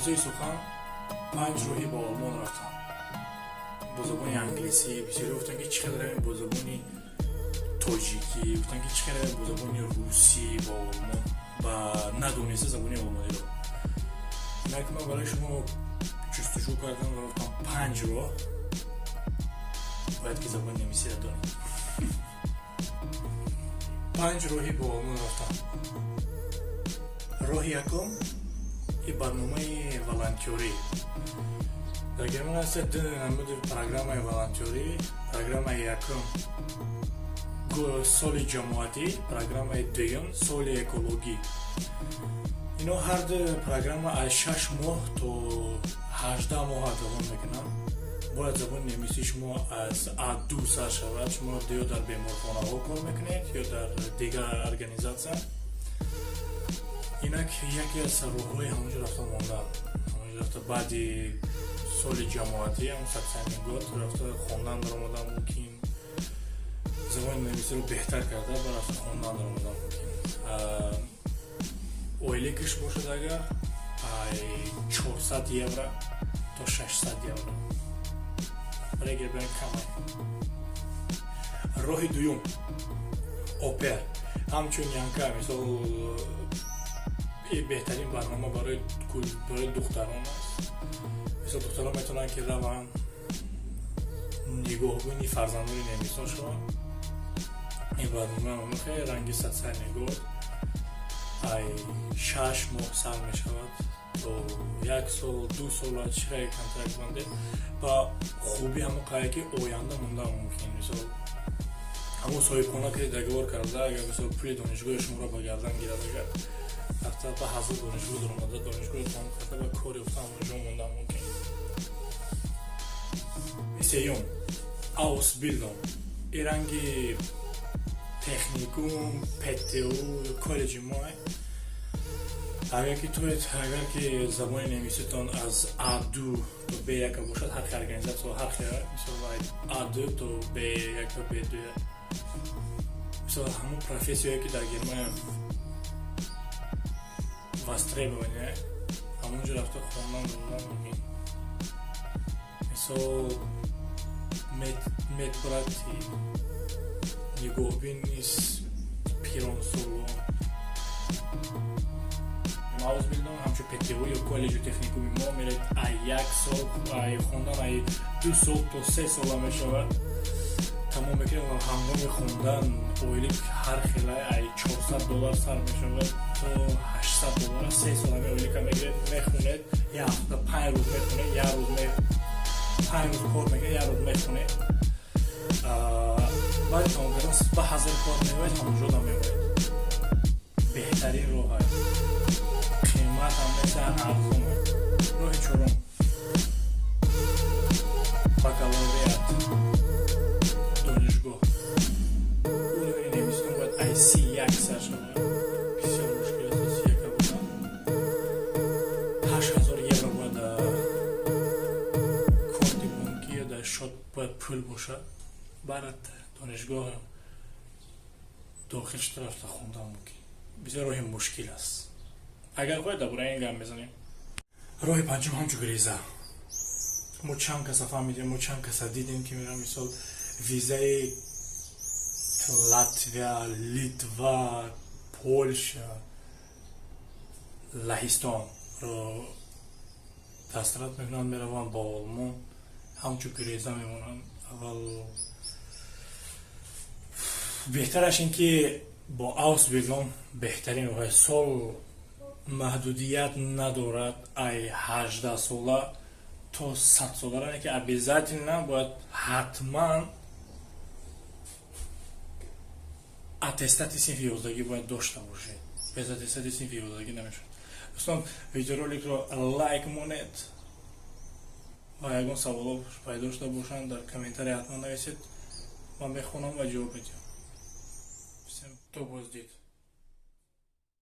Хулосаи сухан, панҷ роҳи ба Олмон рафтан бо забони англисӣ. Бисёре гуфтанд, ки чӣ хел равем бо забони тоҷикӣ, гуфтанд, ки чӣ хел равем бо забони русӣ ба Олмон, ба надониста забони олмониро. Инак, ман барои шумо ҷустуҷӯ кардам ва гуфтам, панҷ роҳ, бояд ки забони немисиро донед. Панҷ роҳи ба Олмон рафтан. Роҳи якум и барномаи волонтёрӣ. Дар Германия ҳаст ду намуди программаи волонтёрӣ: программаи якум соли ҷамоатӣ, программаи дуюм соли экологӣ. Ино ҳар ду программа аз 6 моҳ то 18 моҳ давом мекунанд. Бояд забони немисии шумо аз А2 сар шавад. Шумо ё дар беморхонаҳо кор мекунед, ё дар дигар организация. Инак, яке аз роҳҳои ҳамонҷо рафта мондан, ҳамонҷо рафта, баъди соли ҷамоатӣ, ҳамн sozialen год, рафта хондан даромадан мумкин. Забони немисиро беҳтар карда, ба рафта хондан даромадан мумкин. Ойликаш бошад агар, ай 400 евро то 600 евро барои гирбани камай. Роҳи дуюм au pair, ҳамчун нянька. Мисол, беҳтарин барнома барои духтарон аст. Мисол, духтарон метавонанд, ки раванд, нигоҳбони фарзандони немисо шаванд. Ин барнома хеле ранги sozialen год, ай 6 моҳ сар мешавад то як сол, 2 сол, чӣ хеле контракт бандед. Ва хуби ҳамон қае, ки оянда мондан мумкин. Мисол, ҳамон соҳибхона ки договор карда, агар, мисол, пули донишгоҳи шуморо ба гардан гирад, агар рафта ба ҳазр донишгоҳ даромада, донишгоҳро тамом карда ва кор ёфта, ҳамонҷо мондан мумкин. Сеюм Ausbildung, и ранги Техникум, ПТУ, коллеҷи мо. Агар ки туед, агар ки забони немиситон аз А2 то Б1 бошад, ҳар хел организация ҳар хел, мисол, А2 то Б1, Б2, мисол, ҳамон профессияе, ки дар Германия востребование, ҳамонҷо рафта хондан додан мумкин. Мисол, медбрат и нигоҳбини пиронсолон. Ausbildung ҳамчун ПТУ ё коллеҷу техникуми мо меред, ай як сол ай хондан, ай 2 сол то 3 сола мешавад, тамом мекунед. Ва ҳангоми хондан ойлик ҳар хела, ай 400 доллар сар мешавад то 800 доллар. 3 сол ҳами ойлика мегиред, мехонед, як ҳафта 5 рӯз мехонед, як рӯз, 5 рӯз кор мекунед, як рӯз мехонед. Баъди тамом кардан ба ҳазр кор меояд, ҳамонҷо меояд. Беҳтарин роҳ аст, қимат ҳам нест, арзон. Роҳи чорум бакалавриат, донишгоҳ. Уровень немиситон бояд ай C1 сар шавад. Бисёр мушкил аст C1 будан. 8000 евро бояд дар корти бонкӣ ё дар счёт бояд пул бошад. Баъд донишгоҳ дохил шуда, рафта хондан мумкин. Бисёр роҳи мушкил аст. Агар хоҳед, дар бораи ин гап мезанем. Роҳи панҷум ҳамчун виза. Мо чанд каса фаҳмидем, мо чанд каса дидем, ки мерам, мисол, визаи Латвия, Литва, Полша, Лаҳистонро дастрас мекунанд, мераванд ба Олмон, ҳамчун греза мемонанд. Аввал беҳтараш ин ки бо Ausbildung беҳтарин роҳ. Сол маҳдудият надорад, ай 18 сола то 100 сола, ки обязательно бояд ҳатман аттестати синфи 11-гӣ бояд дошта бошед. Без аттестати синфи 11-гӣ намешавад. Дӯстон, видеороликро лайк монед ва ягон саволо пайдо шуда бошанд, дар комментария ҳатман нависед, ман мехонам ва ҷавоб медиҳам. Всем то боздид.